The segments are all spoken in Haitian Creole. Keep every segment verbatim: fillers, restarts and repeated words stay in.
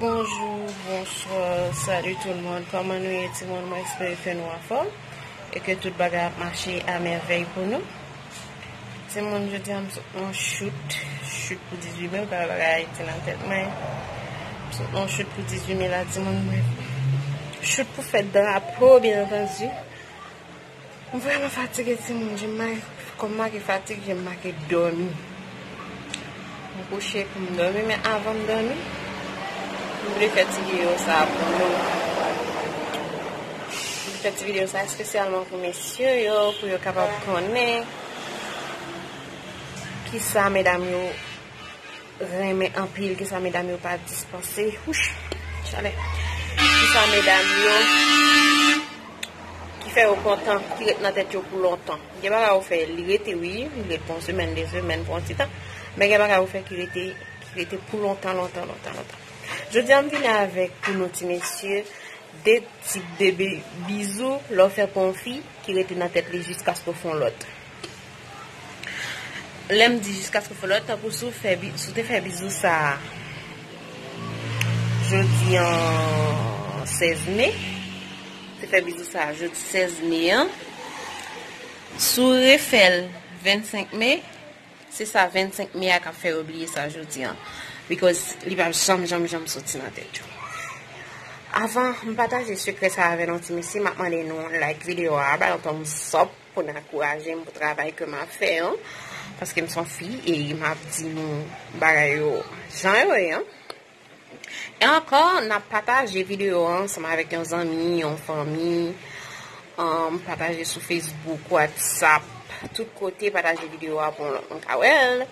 Bonjou, bonswa, salut tout le monde. Kòman nou ye, timoun? Mwen espere ke nou anfòm e ke tout bagay ap mache a mèvèy pou nou. Timoun, jodi a m sot nan chout, chout pou dizuit me, ou ka wè bagay Ayiti nan tèt mwen. M sot nan chout pou dizuit me la, timoun, mwen. Chout pou fèt drapo, byen antandi. M vrèman fatige, timoun. Je m make, kòm make fatig, je m make dòmi. M kouche pou m dòmi, men avan m dòmi, m vle fè ti videyo sa a pou nou. M vle fè ti videyo sa a espesyalman pou mesye yo, pou yo kapab konnen kisa medam yo renmen anpil, kisa medam yo pa dispanse. Wouch, chalè. Kisa medam yo ki fè yo kontan, ki ret nan tèt yo pou lontan. Gen bagay ou fè, li rete, wi, li ret pou yon semèn, de semèn, pou yon ti tan. Men gen bagay ou fè ki rete, ki rete pou lontan, lontan, lontan, lontan. Jodi a, m vini avèk pou nou ti mesye, de tip de bi-, bizou lè w fè pou yon fi ki rete nan tèt li jiskaske w fè yon lòt. Lè m di jiskaske w fè lòt, tankou si w fè bi-, si w te fè bizou sa a jodi an sèz me, te fè bizou sa a jodi sèz me an, si w refè l vennsenk me, se sa vennsenk me a k ap fè yo bliye sa jodi an. Because li p ap janm, janm, janm soti nan tèt yo. Avan m pataje sekrè sa avè nou ti mesye, m ap mande nou like videyo a, ba yon thumbs up pou n ankouraje m pou travay ke m ap fè an. Paske m se yon fi e m ap di nou bagay yo jan yo ye an. E ankò, n ap pataje videyo a ansanm avèk yon zanmi, yon fanmi. Um, pataje sou Facebook, WhatsApp, tout kote, pataje videyo a pou yon lòt moun ka wè l.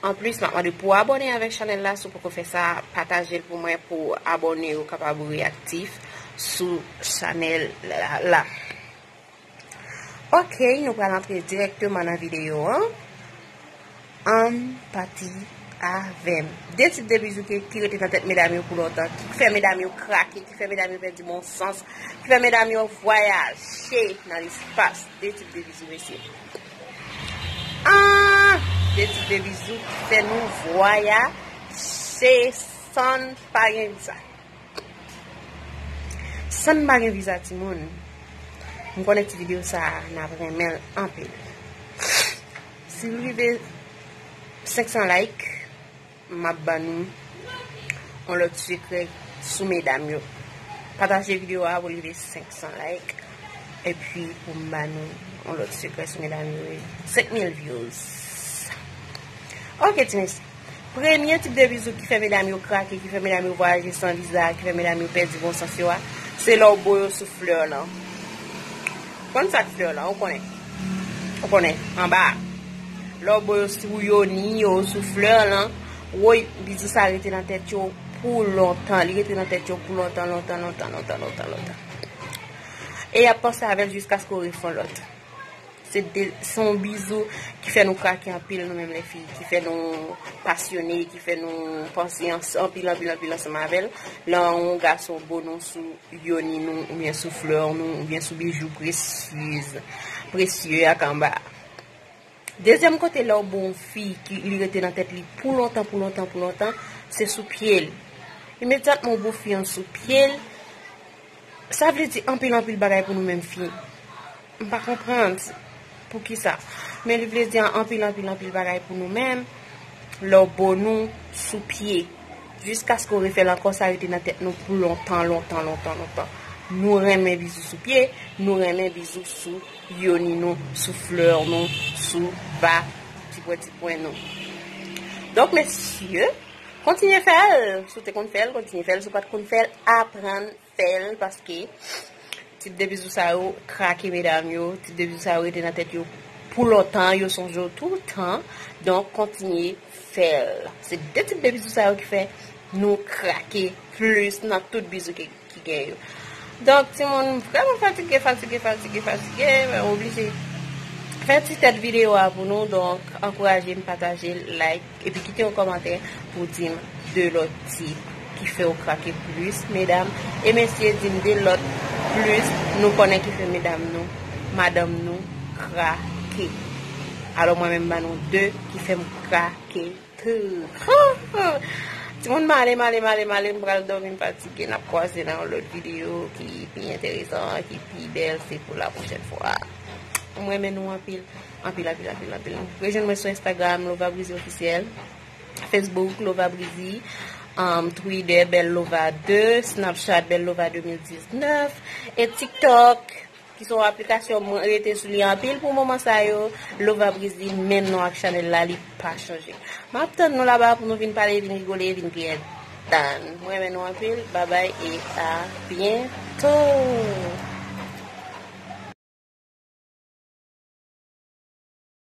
Anplis, m ap mande pou w abòne avèk chanèl la, si w poko fè sa, pataje l pou mwen pou abòne yo kapab reyaktif sou chanèl la, la. Ok, nou pral antre dirèkteman nan videyo an. Ann pati avè m. De tip de bizou ki, ki rete nan tèt medam yo pou lontan, ki fè medam yo krake, ki fè medam yo pèdi bon sans, ki fè medam yo vwayaje nan lespas. De tip de bizou, mesye. Ah! De tip de bizou ki fè nou vwayaje san n pa gen viza. San n pa gen viza, timoun. M konnen ti videyo sa a, n ap renmen l anpil. Si l rive senk san like, m ap ban nou yon lòt sekrè sou medam yo. Pataje videyo a pou l rive senk san like. Epi pou m ban nou yon lòt sekrè sou medam yo. Senk mil views. Ok, ti mesye. Premye tip de bizou ki fè medam yo krake, ki fè medam yo vwayaje san viza, ki fè medam yo pèdi bon sans yo a, se lè w bo yo sou flè lan. Konn sa k flè lan, ou konnen. Ou konnen, anba a. Lè w bo yo sou yoni yo, sou flè lan, woy, bizou sa rete nan tèt yo pou lontan. Li rete nan tèt yo pou lontan, lontan, lontan, lontan, lontan, lontan. E y ap panse avè l jiskaske w refè yon lòt. Se de, se yon bizou ki fè nou krake anpil, nou menm lè fi, ki fè nou pasyone, ki fè nou panse ans-, anpil, anpil, anpil ansanm avè l. Lè yon gason bo nou sou yoni nou, oubyen sou flè nou, oubyen sou bijou presyez, presye ak anba. Dezyèm kote, lè w bo yon fi ki li rete nan tèt li pou lontan, pou lontan, pou lontan, se sou pye l. Imedyatman w bo fi an sou pye l, sa vle di anpil, anpil bagay pou nou menm fi. M pa konprann poukisa. Men li vle di anpil, anpil, anpil bagay pou nou menm. Lè w bo nou sou pye. Jiskaske w refè l ankò, sa rete nan tèt nou pou lontan, lontan, lontan, lontan. Nou renmen bizou sou pye, nou renmen bizou sou yoni nou, sou flè nou, sou va, ti pwen, ti pwen nou. Donk, mesye, kontinye fè l. Si w te konn fè l, kontinye fè l. Si w pa t konn fè l, aprann fè l, paske tip de bizou sa yo krake medam yo, tip de bizou sa yo rete nan tèt yo pou lontan, yo sonje w toutan. Donk, kontinye fè l. Se de tip de bizou sa yo ki fè nou krake plis nan tout bizou ki, ki gen yo. Donk, timoun, m vrèman fatige, fatige, fatige, fatige, men m oblije fè ti tèt videyo a pou nou. Donk, ankouraje m, pataje l, like, epi kite yon kòmantè pou di m de lòt tip ki fè w krake plis, medam. E mesye, di m de lòt plis, nou konnen ki fè medam nou, madanm nou krake. Alò, mwen menm, m ba nou de ki fè m krake tou. Timoun, m ale, m ale, m ale, m ale, m pral dòmi, m fatige. N ap kwaze nan yon lòt videyo ki pi enteresan, ki pi bèl, se pou la pwochèn fwa. M renmen nou anpil, anpil, anpil, anpil, anpil. Rejwenn mwen sou Instagram, Lova Brizy Officiel, Facebook, Lova Brizy, um, Twitter, Belle Lova de, Snapchat, Belle Lova de mil diznèf, e TikTok, ki se yon aplikasyon mwen rete sou li anpil pou moman sa yo. Lova Brizy, menm non ak chanèl la, li pa chanje. M ap tann nou laba pou nou vin pale, vin rigole, vin kriye. Tann. Mwen renmen nou anpil. Babay e a byento.